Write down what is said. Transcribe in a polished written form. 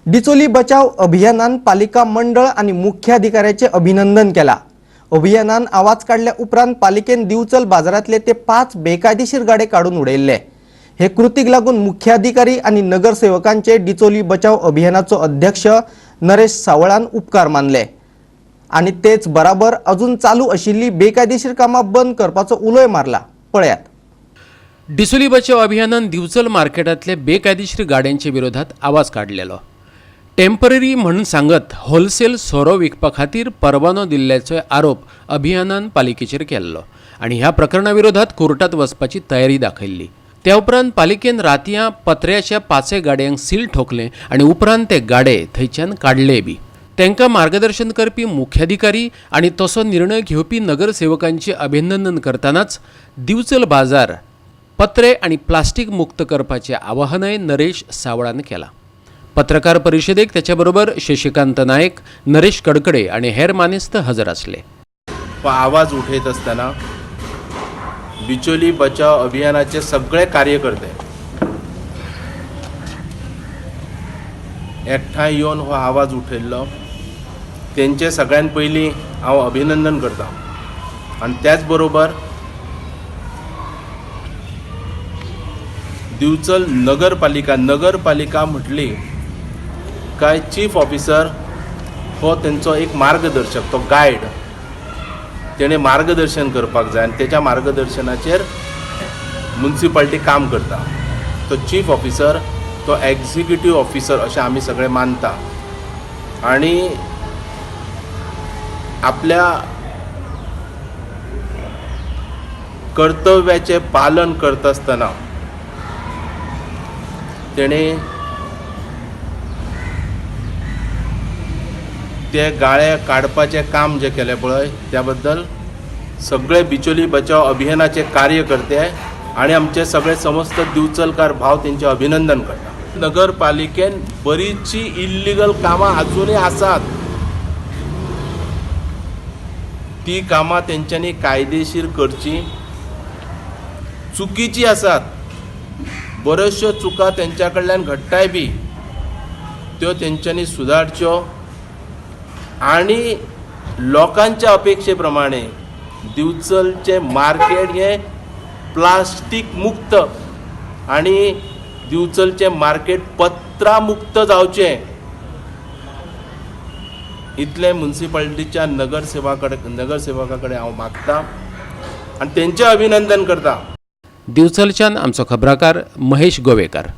डिचोली बचाव अभियानान पालिका मंडळ आनी मुख्याधिकाऱ्याचे अभिनंदन केला. अभियानान आवाज काडल्या उपरांत पालिकेन दिवचल बाजारांतले ते 5 बेकायदेशीर गाडे काडून उडयल्ले. हे कृतीक लागून मुख्याधिकारी आनी नगरसेवकांचे डिचोली बचाव अभियानाचो अध्यक्ष नरेश सावळान उपकार मानले आनी तेच बराबर अजून चालू आशिल्ली बेकायदेशीर कामां बंद करपाचो उलोय मारला. पळयात. डिसोली बचाव अभियानान दिवचल मार्केटांतले बेकायदेशीर गाड्यांच्या विरोधात आवाज काडलेलो. टेम्पररी म्हणून सांगत होलसेल सोरो विकपा खातीर परवानो दिल्ल्याचो आरोप अभियानान पालिकेचेर केल्लो आनी ह्या प्रकरणा विरोधात कोर्टात वचपाची तयारी दाखयल्ली. त्या उपरांत पालिकेन रातयां पत्र्याच्या 5 गाड्यांक सील ठोकलें आनी उपरांत ते गाडे थंयच्यान काडले बी. तांकां मार्गदर्शन करपी मुख्याधिकारी आनी तसो निर्णय घेवपी नगरसेवकांचे अभिनंदन करतनाच दिवचल बाजार पत्रे आनी प्लास्टीक मुक्त करपाचें आवाहनय नरेश सावळान केलां. पत्रकार परिशदेक त्याच्याबरोबर शशिकांत नायक, नरेश कडकडे आनी हेर मानेस्त हजर आसले. हो आवाज उठयत आसतना बिचोली बचाव अभियानाचे सगळे कार्यकर्ते एकठांय येवन हो आवाज उठयल्लो, तेंचे सगळ्यान पयलीं हांव अभिनंदन करता. आनी त्याच बरोबर दिवचल नगरपालिका, नगरपालिका म्हटली काय चीफ ऑफिसर हो तेंचो एक मार्गदर्शक, तो गायड, तेणें मार्गदर्शन करपाक जाय आनी तेच्या मार्गदर्शनाचेर मुन्सिपाल्टी काम करता. तो चीफ ऑफिसर तो एग्जिक्युटीव ऑफिसर अशें आमी सगळे मानता आनी आपल्या कर्तव्याचें पालन करता आसतना तेणें ते गाळे काडपाचें काम जें केलें पळय, त्या बद्दल सगळे बिचोली बचाव अभियानाचे कार्यकर्ते आनी आमचे सगळे समस्त दिवचलकार भाव तेंचें अभिनंदन करता. नगरपालिकेन बरीचशी इल्लिगल कामां आजुनूय आसात, ती कामां तेंच्यांनी कायदेशीर करची. चुकीची आसात, बऱ्योचश्यो चुका तेंच्या कडल्यान घडटाय बी, त्यो तेंच्यांनी सुदारच्यो आनी लोकांच्या अपेक्षे प्रमाणे दिवचलचें मार्केट हें प्लास्टीक मुक्त आनी दिवचलचें मार्केट पत्रा मुक्त जावचें, इतलें मुन्सिपाल्टीच्या नगरसेवका कडेन हांव मागता आनी तेंचें अभिनंदन करता. दिवचलच्यान आमचो खबराकार महेश गोवेकार.